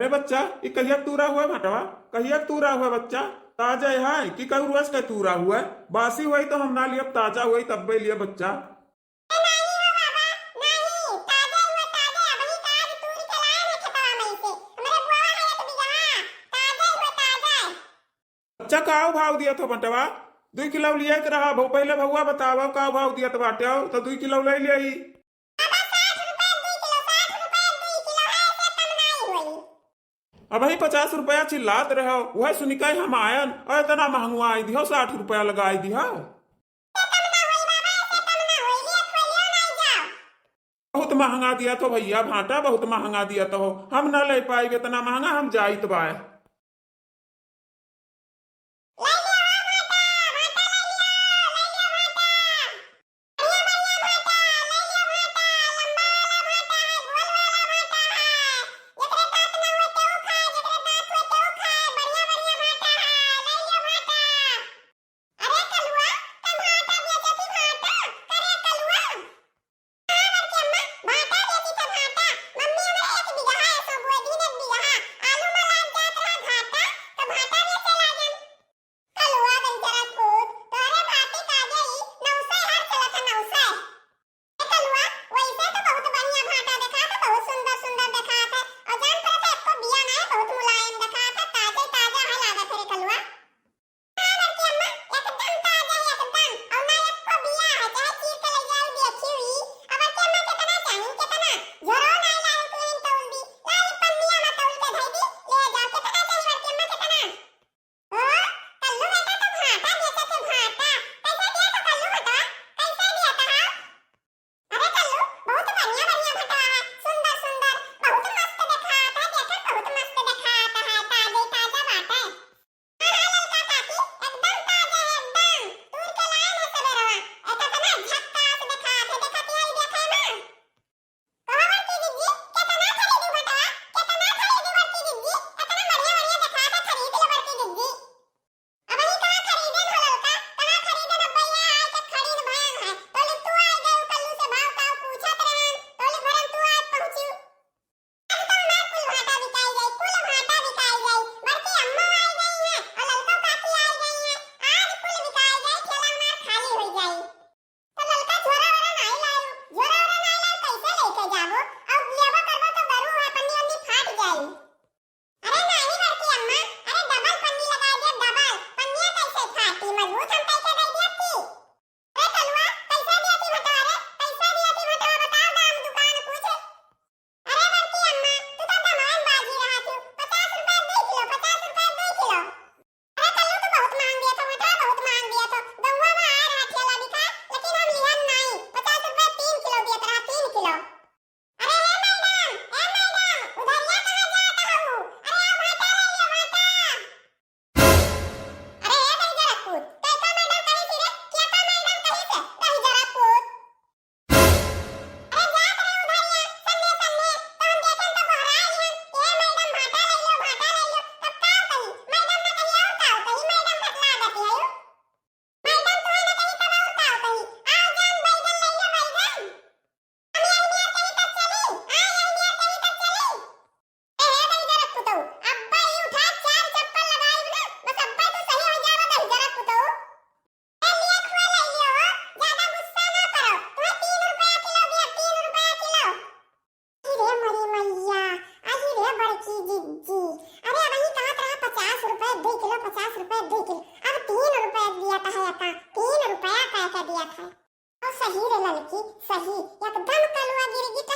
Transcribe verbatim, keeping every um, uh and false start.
ए बच्चा, ई कहिया के तूरा हुआ भटवा? कहिया के तूरा हुआ बच्चा? ताजा है कि कई रोज के तूरा हुआ? बासी हुई तो हम ना लियब, ताजा हुई तब्बे लिया बच्चा। ए नाहीं हो बाबा, नाहीं, ताजा हुआ, ताजा, अबही का आज तूर के लाए हैं खेतवा में से। हमरे बुआ है एक बीघा, ताजा हुआ, ताजा। बच्चा, का भाव दिया था बटवा? दुई किलो लिया के रहा भौ, पहले भौवा बतावा का भाव दिया था बाटे, तो दुई किलो ले ले। बाबा, साठ रुपया दुई किलो, साठ रुपया दुई किलो है, ऐसे कम नाहीं होई। अबही पचास रुपया चिल्लात रहो, वह सुनिकाई हम आयन, और इतना महंगवा आई दिहो, साठ रुपया लगाई दिहो। ऐसे कम ना होई बाबा, ऐसे कम ना होई, लिया खोलियो नाहीं जाओ। बहुत महंगा दिया तो भैया भाटा, बहुत महंगा दिया तो हो, हम ना ले पाई इतना महंगा, हम जाइत बाय। ले लिया हो भाटा, भाटा ले लिया, ले लिया भाटा। बढ़िया, बढ़िया भाटा, ले लिया भाटा, लंबा वाला भाटा है, गोल वाला भाटा है। जेकरे दांत ना हुए तेऊ खाए, जेकरे दांत हुए तेऊ खाए, बढ़िया, बढ़िया भाटा है, ले लिया भाटा। अरे कलुआ, तै भाटा बेचती भाटा, करे कलुआ। हाँ बड़की अम्मा, भाटा बेची त भाटा। मम्मी हमरे एक बीघा है, सो बोए दिन एक बीघा। आलू में लाग जात रहा घाटा, त भाटा बेचे लागन। कलुआ बेचारा खुद, तोरे भाटी का जाई, नौ सौ हर चलत है, नौ सौ। ए कलुआ, वैसे तो बहुत बढ़िया भाटा देखात है, बहुत सुंदर सुंदर देखात है। और जान पड़त है, एको बिया ना है, बहुत मुलायम देखात है, ताजे ताजा है लागत है रे कलुआ। हाँ बड़की अम्मा, एकदम ताजा है, एकदम। और ना एको बिया है, चाहे चीर के ले जाओ, देखी हुई। अब बड़की अम्मा कितना चाही, कितना? झोरो ना लाओ, तू इन तौल दी। लाई पन्निया में तौल के धई दी, ले जाओ। कितना चाही बड़की अम्मा, कितना? ओ, कल्लू बेटा, तो भाटा बेचत है, भाटा। कैसे दिया तो कल्लू बेटा? कैसे दिया तो, हाँ? अरे कल्लू, बहुत बढ़िया, बढ़िया भटवा है, सुंदर, सुंदर, बहुत मस्त देखात है, देखत बहुत मस्त देखात है, ताजे ताजा बाटे। हाँ, हाँ, ललका काकी, एकदम ताजा है, एकदम। तूर के लाए हैं सबेरवा, एतना झक्कास देखात है, देखत है, देखे ना। कहो बड़की जिज्जी, केतना खरीदू भटवा, केतना खरीदू बड़की जिज्जी, एतना बढ़िया, बढ़िया देखात है, खरीद लो बड़की जिज्जी। अबही कहाँ खरीदे न हो ललका, कहाँ खरीदे न, भैया आए के खरीद भयन है। तोले तू आए गए कल्लू से भाव ताव पूछत रहन, तोले भरन तू आए पहुँचू। आज तो हमार कुल भाटा बिकाई जाई, कुल भाटा बिकाई जाई। बड़की अम्मा आई गई है और ललका काकी आई गई है। आज कुल बिकाई जाई, ठेला हमार खाली हो जाई। तो ललका झोरा वोरा नाई लायू, झोरा वोरा नाई लायू, कैसे लेके जाबो? और लेबो करबो तो गरू है, पन्नी वन्नी फाट जाई। अरे नाई बड़की अम्मा, अरे डबल पन्नी लगाई दे, डबल। पन्निया कैसे फाटी? मजबूत हम कैसे दे दिया थी? अरे कलुआ, कैसे दिया थी भटवा रे? कैसे दिया थी भटवा? बताओ दाम दुकान कुछ। अरे बड़की अम्मा, तू तो दमान बाजी रहा थी। पचास रुपया दे किलो, पचास रुपया दे किलो। अरे कल्लू, तू बहुत महंग दिया था भटवा, बहुत महंग दिया था। गौवा में आए रहा ठेला बिका, लेकिन हम लिहन नाई। पचास रुपया तीन किलो दिया था, तीन किलो। अरे हे मैडम, हे मैडम, उधरिया कहाँ जात हऊ? अरे आ भाटा ले लियो, भाटा। अरे हे दही जरा पूत, कैसा मैडम कही थी रे? क्या था मैडम कही थे? दही जरा पूत। अरे जात रहे उधरिया, सन्ने सन्ने, तो हम देखेन तो गोहराए लिहन, ए मैडम भाटा ले लियो, भाटा ले लियो, तब का कही? मैडम ना कही और का कही? मैडम बतला देती है यू। मैडम तुम्हें ना कही तब और का कही? आओ जान बैगन ले लियो बैगन। हम यही नियर कही तब चली, हाँ यही नियर कही तब चली। ए, हे दहिजरक पुतऊ, अब्बे ई उठा चार चप्पल लगाइब ना, बस अब्बे तू सही हो जाबा दहिजरक पुतऊ। ए, लिया खुआ लाई लियो हो, ज्यादा गुस्सा ना करो, तुम्हें तीन रुपया किलो दिया, तीन रुपया किलो। अही रे मोरी मैया, अही रे बड़की जिज्जी, अरे अबही कहत रहा पचास रुपया दुई किलो, पचास रुपया दुई किलो, अब तीन रुपया दिया था है अका, तीन रुपया कह के दिया था। और सही रे ललकी, सही, एकदम कलुआ गिरगिट